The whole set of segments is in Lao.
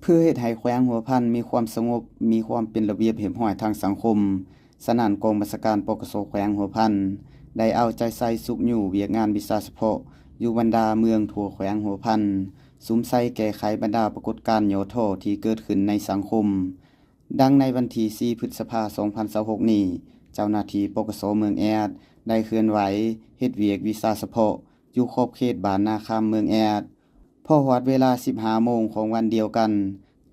ເພື່ອເຮັດໃຫ້ແຂວງຫົວພັນມີຄວາມສະຫງົບ, ມີຄວາມເປັນລະບຽບຮຽບຮ້ອຍທາງສັງຄົມ, ສະນັ້ນ ກອງບັນຊາການ ປກສ ແຂວງຫົວພັນ ໄດ້ເອົາໃຈໃສ່ຊຸກຍູ້ວຽກງານວິຊາສະເພາະຢູ່ບັນດາເມືອງທົ່ວແຂວງຫົວພັນ, ສຸມໃສ່ແກ້ໄຂບັນດາປາກົດການຫຍໍ້ທໍ້ທີ່ເກີດຂຶ້ນໃນສັງຄົມ. ດັ່ງໃນວັນທີສີ່ ພຶດສະພາ ສອງພັນຊາວຫົກນີ້, ເຈົ້າໜ້າທີ່ ປກສ ເມືອງແອດ ໄດ້ເຄື່ອນໄຫວເຮັດວຽກວິຊາສະເພາະຢູ່ຂອບເຂດບ້ານນາຄຳ ເມືອງແອດ. ພໍຮອດເວລາ ສິບຫ້າໂມງຂອງວັນດຽວກັນ,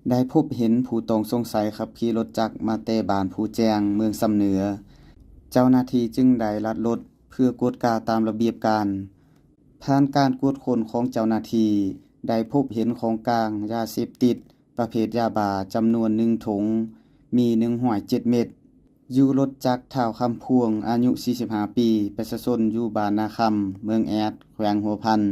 ໄດ້ພົບເຫັນຜູ້ຕ້ອງສົງໄສຂັບຂີ່ລົດຈັກມາແຕ່ບ້ານພູແຈ້ງ ເມືອງຊຳເໜືອ. ເຈົ້າໜ້າທີ່ຈຶ່ງໄດ້ລັດລົດເພື່ອກວດກາຕາມລະບຽບການ. ຜ່ານການກວດຄົ້ນຂອງເຈົ້າໜ້າທີ່ ໄດ້ພົບເຫັນຂອງກາງຢາເສບຕິດປະເພດຢາບ້າຈຳນວນໜຶ່ງຖົງ, ມີໜຶ່ງຮ້ອຍເຈັດເມັດ, ຢູ່ລົດຈັກທ້າວຄຳພວງ ອາຍຸສີ່ສິບຫ້າປີ, ປະຊາຊົນຢູ່ບ້ານນາຄຳ ເມືອງແອດ ແຂວງຫົວພັນ.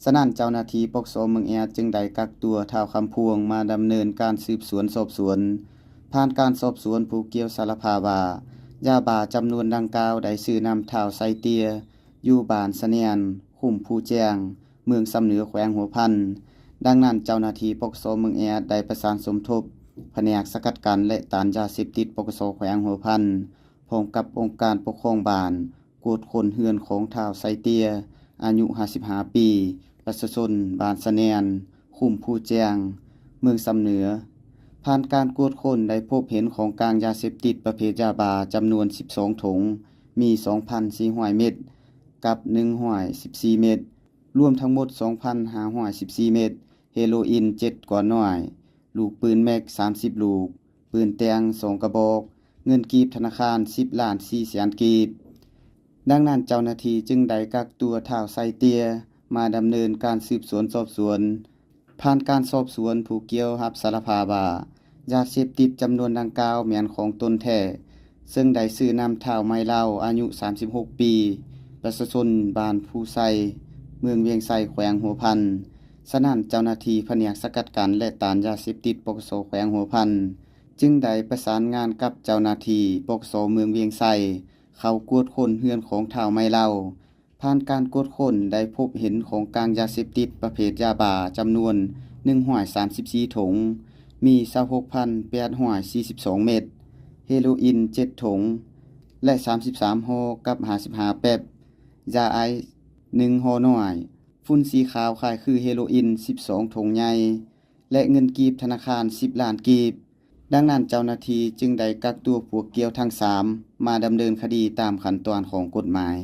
ສະນັ້ນ ເຈົ້າໜ້າທີ່ ປກສ ເມືອງແອດ ຈຶ່ງໄດ້ກັກຕົວທ້າວຄຳພວງມາດຳເນີນການສືບສວນສອບສວນ. ຜ່ານການສອບສວນ, ຜູ້ກ່ຽວສາລະພາບວ່າ ຢາບ້າຈຳນວນດັ່ງກ່າວໄດ້ຊື້ນຳທ້າວໄຊເຕຍ ຢູ່ບ້ານສະແນນ, ຄຸ້ມພູແຈ້ງ, ເມືອງຊຳເໜືອ ແຂວງຫົວພັນ. ດັ່ງນັ້ນ ເຈົ້າໜ້າທີ່ ປກສ ເມືອງແອດ ໄດ້ປະສານສົມທົບພະແນກສະກັດກັ້ນ ແລະ ຕ້ານຢາເສບຕິດ ປກສ ແຂວງຫົວພັນ ພ້ອມກັບອົງການປົກຄອງບ້ານ ກວດຄົ້ນເຮືອນຂອງທ້າວໄຊເຕຍ ອາຍຸຫ້າສິບຫ້າປີ, ປະຊາຊົນບ້ານສະແນນ, ຄຸ້ມພູແຈ້ງ, ເມືອງຊຳເໜືອ. ຜ່ານການກວດຄົ້ນໄດ້ພົບເຫັນຂອງກາງຢາເສບຕິດປະເພດຢາບ້າຈຳນວນສິບສອງຖົງ, ມີສອງພັນສີ່ຮ້ອຍເມັດ ກັບໜຶ່ງຮ້ອຍສິບສີ່ເມັດ, ລວມທັງໝົດສອງພັນຫ້າຮ້ອຍສິບສີ່ເມັດ, ເຮໂລອິນເຈັດກ້ອນນ້ອຍ, ລູກປືນແມັກສາມສິບລູກ, ປືນແຕ່ງສອງກະບອກ, ເງິນກີບທະນາຄານສິບລ້ານສີ່ແສນກີບ. ດັ່ງນັ້ນ ເຈົ້າໜ້າທີ່ຈຶ່ງໄດ້ກັກຕົວທ້າວໄຊເຕຍມາດຳເນີນການສືບສວນສອບສວນ. ຜ່ານການສອບສວນ, ຜູ້ກ່ຽວຮັບສາລະພາບວ່າ ຢາເສບຕິດຈຳນວນດັ່ງກ່າວແມ່ນຂອງຕົນແທ້, ເຊິ່ງໄດ້ຊື້ນຳທ້າວໄມເລົາ ອາຍຸສາມສິບຫົກປີ, ປະຊາຊົນບ້ານພູໄຊ, ເມືອງວຽງໄຊ, ແຂວງຫົວພັນ. ສະນັ້ນ ເຈົ້າໜ້າທີ່ພະແນກສະກັດກັ້ນ ແລະ ຕ້ານຢາເສບຕິດ ປກສ ແຂວງຫົວພັນ ຈຶ່ງໄດ້ປະສານງານກັບເຈົ້າໜ້າທີ່ ປກສ ເມືອງວຽງໄຊ ເຂົ້າກວດຄົ້ນເຮືອນຂອງທ້າວໄມເລົາ. ຜ່ານການກວດຄົ້ນໄດ້ພົບເຫັນຂອງກາງຢາເສບຕິດປະເພດຢາບ້າຈຳນວນໜຶ່ງຮ້ອຍສາມສິບສີ່ຖົງ, ມີຊາວຫົກພັນແປດຮ້ອຍສີ່ສິບສອງເມັດ, ເຮໂລອິນເຈັດຖົງ ແລະ ສາມສິບສາມຫໍ່ກັບຫ້າສິບຫ້າແປັບ, ຢາໄອສ໌ໜຶ່ງຫໍ່ນ້ອຍ, ຝຸ່ນສີຂາວຄ້າຍຄືເຮໂລອິນສິບສອງຖົງໃຫຍ່ ແລະ ເງິນກີບທະນາຄານສິບລ້ານກີບ. ດັ່ງນັ້ນ ເຈົ້າໜ້າທີ່ຈຶ່ງໄດ້ກັກຕົວພວກກ່ຽວທັງສາມມາດຳເນີນຄະດີຕາມຂັ້ນຕອນຂອງກົດໝາຍ.